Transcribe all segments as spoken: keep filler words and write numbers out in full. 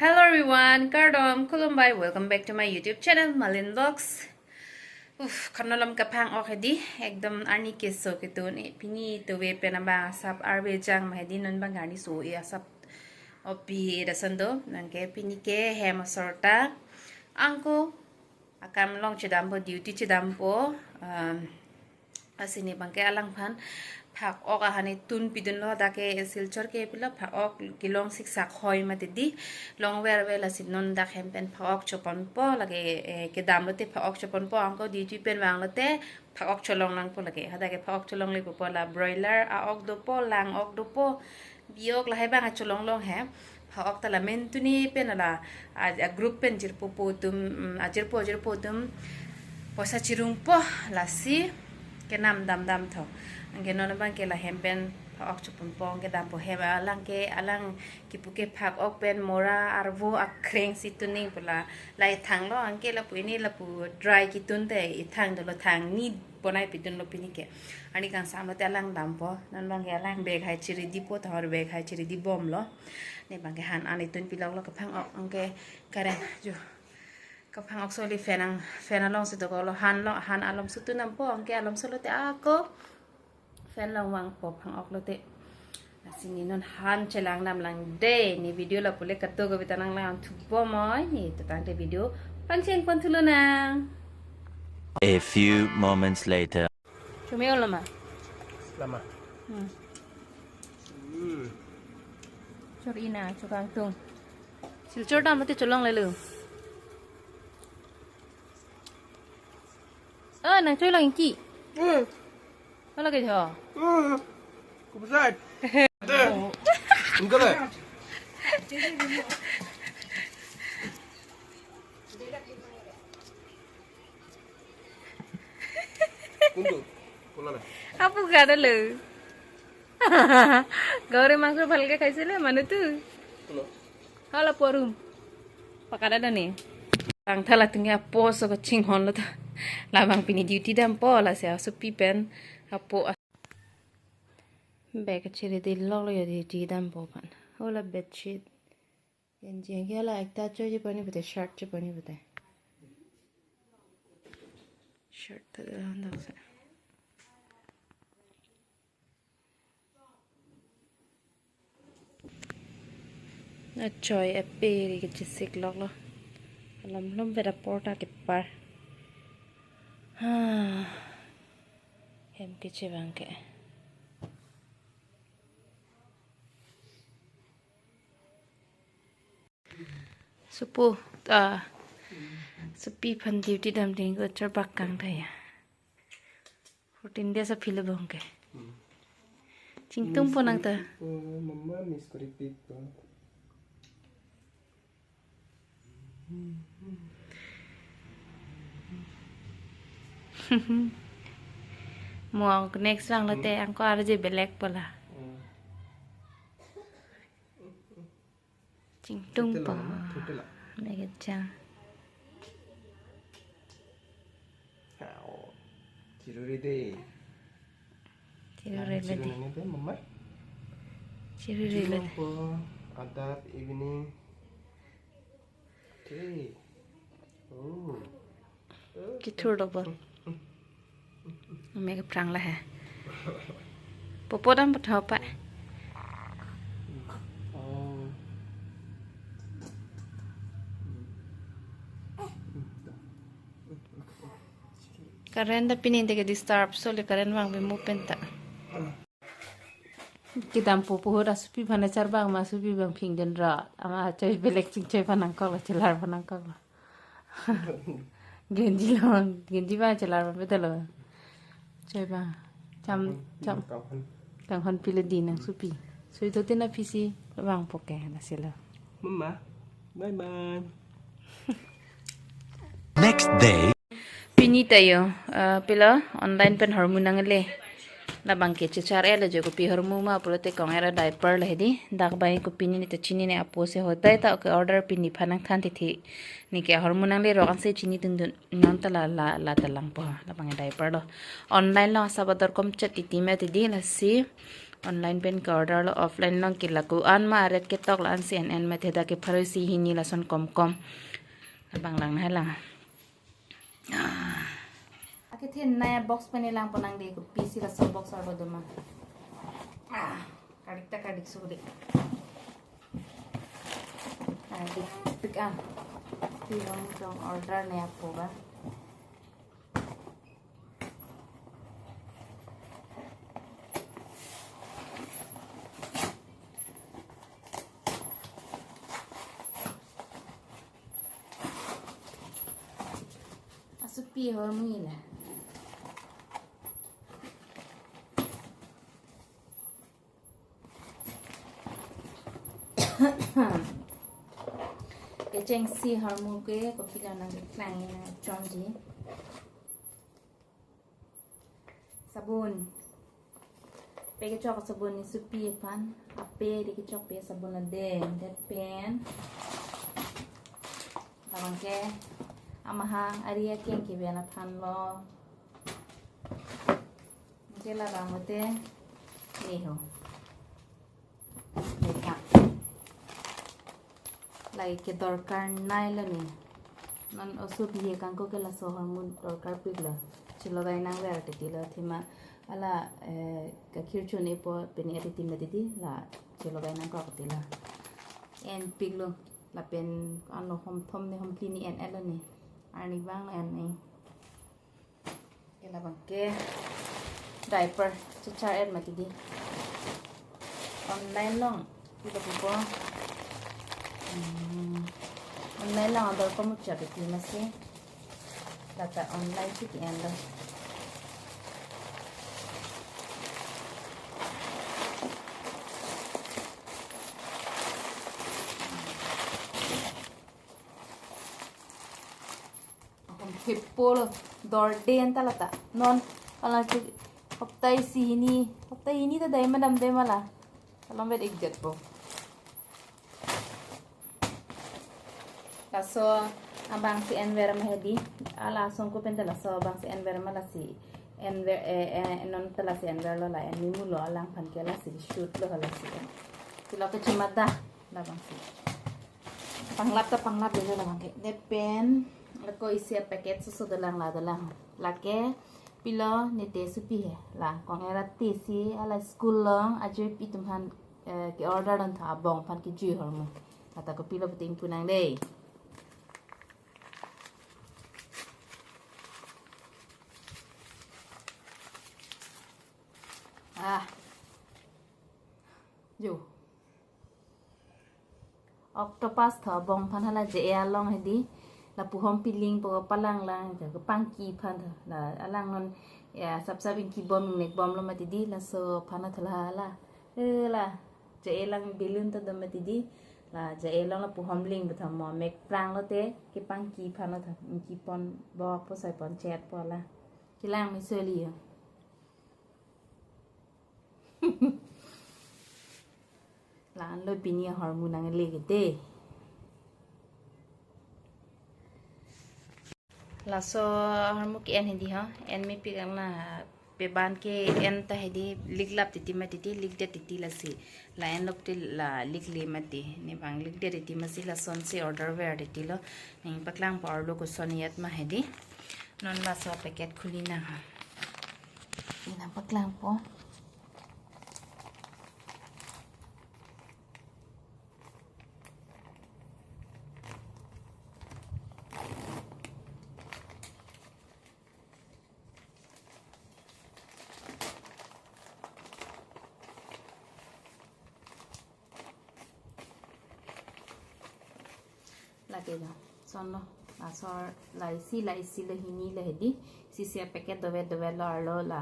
Hello everyone, kardom, khulumbai, welcome back to my YouTube channel, Malin Vlogs. Uff, khanolom kaphang-ok hedi, ekdom arni keso ketun, eh, pini towe pen abang asap arve jang ma hedi, non abang arni so-e asap opi dasan do, nangke pini ke hem asor ta, angko akam along chedampo, duty chedampo, um, lasi ne abangke alangphan phak-ok ahan itun pidunlo, dak ke Silchar ke pilo phak-ok kelong siksak hoi mati di, longverve, lasi non dak hem pen phak-ok choponpo lake, eh, kedamlote phak-ok choponpo, angko duty pen vanglote phak-ok cholong nangpo lake, hadak ke phak-ok cholongle pupo, la broiler a-ok dopo, lang-ok dopo, bi-ok lahai abang acholong long he. Phak-ok ta la mentuni pen la, a, a group pen jirpo po atum, mm, ajirpo ajirpo atum poisa chirungpo, lasi kenam damdam tho. Anke non abangke la hem pen phak-ok choponpo, anke dampo, hem alang ke, alang kipu ke phak-ok pen mora arvo akreng si tuning pu la, la ithanglo, anke lapu ini lapu dry kitun te ithang dolo, thang ni bonai pidunlo pini ke. Arni kangsamlote alang dampo, non abangke alang bag hai chiri dipo, thor bag hai chiri dibomlo. Ne abangke han an itun piloklo kaphang-ok, anke karen jo. Kaphang-ok soli fan ang, fan alongsi dokoklo, han lo, han alomso tun dampo, anke alomso lote ako fan along vangpo phang-ok lote. Lasi ne non han chelang damlang de, ne video lapu le kato kavita nanglang thubom oi, ne to tangte video pangcheng pon thulonang. A few moments later. Chumi-olo ma? Lama. Hmm. Hmm. Chor-i na, chokangtung. Silchar damlote cholonglelo. Oh, nang cholong ingki. Hmm. Hala ke jo. Hmm. Kupsat. Enggak lah. কোনটো? কোনটো? আপু গাদলো। গাহৰি মাংস ভালকে খাইছিলে মানুহটো। কোনটো? Hala porum. Pakada dani. Tangthala tungya poso ko chinghonlo ta. Labang pini duty dampo, lasi asopi pen apo a-, bag chiri diloklo ya duty dampo aphan. Hala bedsheet. Genji ke la ekta choi chepani pute, shirt chepani pute. Shirt ta dahan dak se. Achoi aperi kechesik loklo. Alam lom beda porta kepar. Ha. Hem kechevang ke. Supu, ah, supi aphan duty dam ding ko charbak kang thaya. Fourteen days aphi le bong ke. Hmm. Chingtum po nang ta. Miss kori pi po, mama miss kori pi po. Mo next vanglote angko arje belek pola. Hmm. Chingtum po. Thutela, thutela. Mekejang. Ao. Chiruri de. Chiruri. Nang le de. Chiruri nang de, mama. Chiruri le. Chiruri po, adap evening. Okay. Oh. Kithur dobon. Ame ke prang la he. Popo dam patho pa. Current da pini te ke disturb, so le current vang bimu penta. Kedampo puhut asupi aphan charbang ma, asupi abang phingdun rat. Ama choi belek chingchoi aphan nangkoklo, chelar aphan nangkoklo. Genji lo, genji abang chelar aphan pedalo. Choi abang. Cham, cham. Kanghon. Kanghon pilo di nang supi. Soi to tina pisi vangpo ke na silo. Mama, bye bye. Next day. Pini ta yo, eh, pilo online pen hormu nangle. Labang ke chechar-e lo jo, kopi hormu ma pulote kong era diaper le hedi. Dak bai ko pini ne ta chinine, apo se hotai ta, okay, order pini aphan nangthan titi. Ne ke hormu nangle rok ansi chinidundun. Non ta la, la, la ta langpo. Labang diaper lo. Online lo asap ador kom chat titi mati di, lasi Online pen ke-order lo, offline along ke la ko-an ma a-rate ketok la-an si en-en mati, dak ke pharo isi hini lason komkom. Abang lang nahai lang. Akethenei box pen lang pon nang dei, kopisi laso box arlo doma. Ah, kadik ta kadik suri. Kadik pik an. Pilong jong order ne apo ba. Asopi ahormu la. Kechengsi ahormu ke, kopilo nangkeklang nangchonji. Sabun. Pe kechok sabun ni sopi aphan, ape di kechokpe sabun adeng, det pen. Labang ke amahang ari akeng kebian aphan lo. Ke labang mate neho. Makeup. Lake dorkar nai lo ni. Non osopi he kangko ke laso ahormu dorkar pik lo. Chilodai nangver titi lo, thima hala, eh, kakhir chun-e po pini eri tim titi la chilodai nangkok titi lo. En pik lo lapen ano hom thom ne hom kini en-et lo ni. Arni bang en ni. Ke labang ke diaper chechar-et mati di. Online along pilo pupo. Hmm. Online along ador pamucha piti masi. Lata online si ke-en lo. Ahom thepo lo, dorde anta lata. Non, ala ke, hopta isi hini, hopta hini ta dai ma damde ma la. Kalom bet ikjat po. Laso abang si enver ma hedi, ala songko pen ta laso abang si enver ma lasi. Enver, eh, eh, non ta lasi enver lo la, en mimu lo alangphan ke lasi shoot lo lasi. Pilo kechimada labang si. Panglap ta panglap dei labang ke. Det pen, lako isi a-packet soso dolang la dolang. Lake pilo nete sopi he. La kong-er ate si hala school along ajirpi atum aphan, eh, ke-order dontha abong aphan kejui ahormu. Lata kopilo puting punang dei. Ah. Jo. Octopus tho abong aphan hala je-e along hedi. Lapu hom piling po palang lang, ja kepangki aphan tho. La alang non ya sap sap ingki bom ingnek bom lo mati di, laso aphan tho la hala. Eh, la je-e lang balloon ta do mati di. La je-e along lapu hom ling betha mo mek prang lote kepangki aphan tho. Ingki pon bok po sai pon chet po la. Kelang mi soli yo. La-an lo pini ahormu nangle kete. Laso ahormu ke-en hedi ho, en mepik ang na peban ke-en ta hedi, liklap titi mati di, likdet titi lasi. La-en lok ti la likle mati, ne bang likdet titi masi lason si order ver titi lo, ning paklang po arlo koson iyat ma hedi. Non laso packet khuli nang ha. Ina paklang po. Lake lo, son lo, la sor, la isi, la isi lo hini lo hedi, sisi a-packet dovet dovet lo arlo la,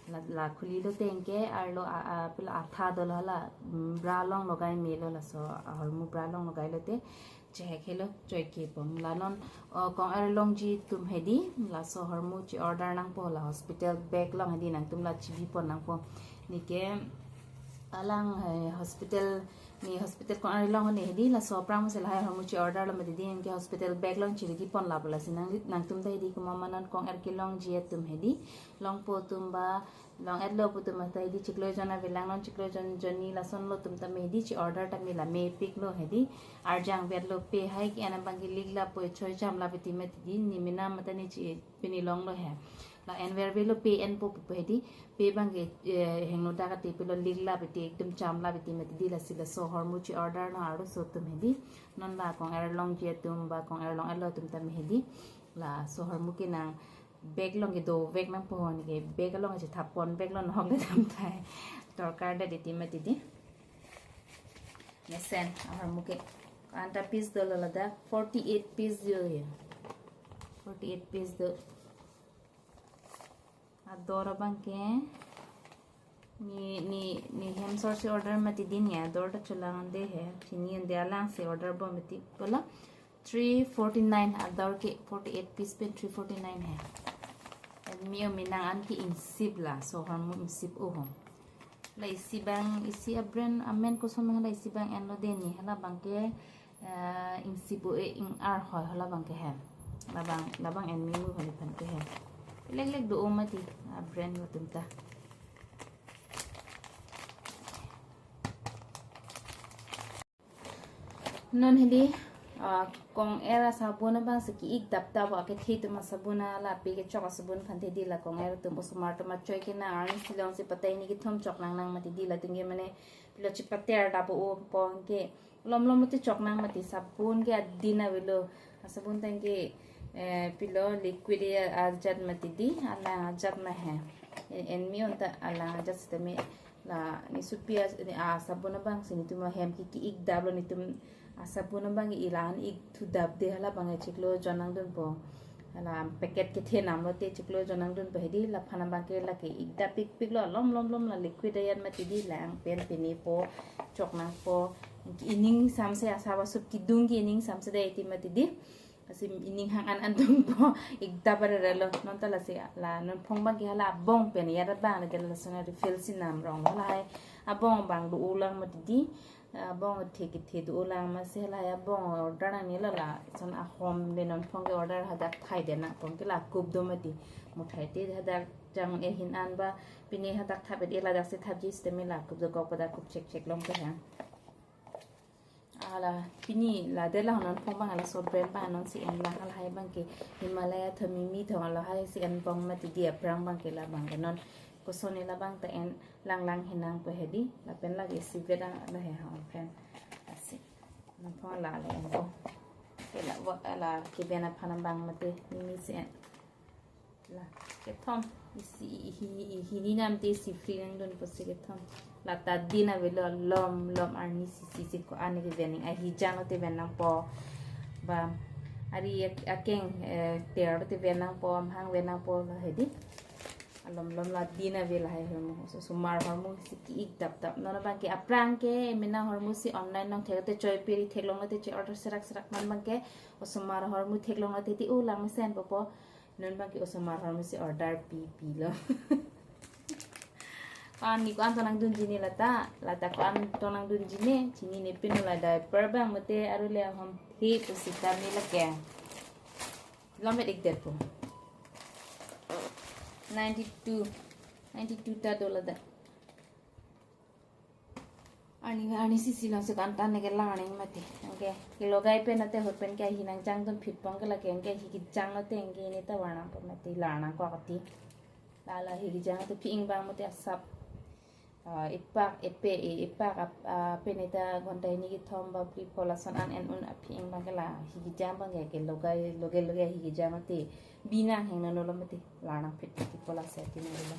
la, la khuli lo tengke arlo a, a, pil atha dolo la, mm, bra along logai me lo laso, ahormu bra along logai lote, chehek helo, choi ke pom. La non, o, kong-er longji atum hedi, laso ahormu che-order nangpo la hospital bag along hedi nangtum la chibi pon nangpo. Neke, alang, eh, hospital, ne hospital kong-er long ne hedi laso aphrang masi lahai ahormu che-order lo mati di, anke hospital bag along chirigi pon lapu lasi nang, nangtum ta hedi komat ma non kong-er kelongji atum hedi, longpo atum ba Long-etlo pu atum ta hedi chiklo jon avelang, non chiklo jon jonni lason lo atum tame hedi chi-order tame la mepiklo hedi. Arjang vetlo, pe hai ke-en abang ke lik lapo, choi cham lap iti mati di, ne mena mata ne chi pini longlo he. La en vervelo, pe enpo pu hedi. Pe abang ke, eh, hingno dak ati pilo, lik lap iti, ekdom cham lap iti mati di, lasi laso ahormu chi-order non arloso atum hedi. Non la kong-er longji atum ba kong-er long-etlo atum tame hedi. Laso ahormu ke nang bag along kedo vek nangpo, ne ke bag along chethap pon veklo, nahok le dam thai. Dorkar det iti mati di. Mesen ahormu ke. Anta piece dolo ladak, forty-eight piece jo ya. Forty-eight piece do. Ador abang ke. Ne, ne, ne hem sor si order mati di, ne ador ta chelang-un-e he. Chini un-e, alang si order bom mati. Bola three forty-nine ador ke, forty-eight piece pen three forty-nine he. Mio minang an ke ingsip laso ahormu, ingsip o ho. La isi abang, isi a-brand amen koson, hala isi abang enlo de ne, hala abang ke, eh, ingsip o, eh, ing-arhoi hala abang ke he. Labang, labang en memu hali aphan ke he. Lek lek do-o mati a-brand atum ta. Non hedi, ah, kong-er asabun abang si ki-ik dapdap, akethe atum asabun, la pe kechok asabun aphan hedi, la kong-er atum osomar atum achoi ke nang arni silong si patai ni kethom chok nang nang mati di, latum ke mane pilo chipater dap o pon ke lom lom mati chok nang mati, sabun ke adin avelo, asabun tang ke, eh, pilo liquid ya ajat mati di, alang ajat ma he. En, en mi unta alang ajat sitame la ne supi as-, ne asabun abang si netum ahem ke ki-ik daplo, netum asabun abang ke ilan ik thu dap de, hala abang ke chiklo jon nangdunpo. Hala packet kethe namlo te chiklo jon nangdunpo hedi, laphan abang ke la ke-ik dap pikpiklo, lom lom lom la liquid ayat mati di, lang pen pini po chok nangpo. Ining samse asap asup kidung ke ining samse de iti mati di. Lasi ining hang an an dungpo, ik dap arerelo. Non ta lasi la non phong abang ke hala abong pen ayat abang le, lason a-refill si nam rong, hala hai abong abang do-o lang mati di. Abong the kethe do-o lang, masi hala hai abong order nangnelo, lason ahom le non phong ke order hadak thai de nang phong ke la kup do mati. Muthai te hadak jang ehin an ba pini hadak thap et, ladak si thapji sitame la kup do, kok pada kup chek chek long ke ha. Hala pini la de la non phong abang, halaso brand abang non si en lang, hala hai abang ke Himalaya tho, Mimi tho, hala hai si en bom mati di, aphrang abang ke la abang ke non koson ne la abang ta en lang lang henang pu hedi, lapen lake isi vet an la he ha, friend. Lasi non phong la le enpo. Ke la vot ala ke ben aphan abang mati, Mimi si en. La kethom isi hi, hi, hini nam te isi free nangdunpo si kethom. La ta din avelo, lom lom arni isi isi ko-an ke ven, ahijang te ven nangpo. Ba ari ak-, akeng, eh, ter te ven nangpo, amahang ven nangpo, la hedi. Alom lom la din ave la hai ahormu. Oso-, osomar ahormu si ki-ik dapdap. Non abang ke aphrang ke mena ahormu si online along thek te choi piri, theklonglo te choi order serak serak, non abang ke osomar ahormu theklonglo te hedi, o lang mesenpo po. Non abang ke osomar ahormu si order pi pilo. Ko-an ne ko-an to nangdunji ne lata, lata ko-an to nangdunji ne, chinine pin, la diaper abang mate aru le ahom hi pusita ne lake. Lom et ik detpo. Ninety-two. Ninety-two ta do ladak. Arni, arni isi isi long si ko-an ta ne ke lang nang mati. Anke kelogai pen ate ahut pen ke ahi nangjangdun phit pon ke, lake anke ahi kejang ate anke ne ta var nangpo mati, lang nang kok ati. La la ahi kejang ate phi-ing abang mati asap. Ah, epak, epe, e, epak ap-, ah, pen eta ghonta hini kethom ba phli pho lason an en un aphi-ing abang ke la ahi kejang abang ke, kelogai, loge loge ahi kejang ate. Bi nang heng nang nolo mati, lang nang phit phit po, lasi ati nang lo.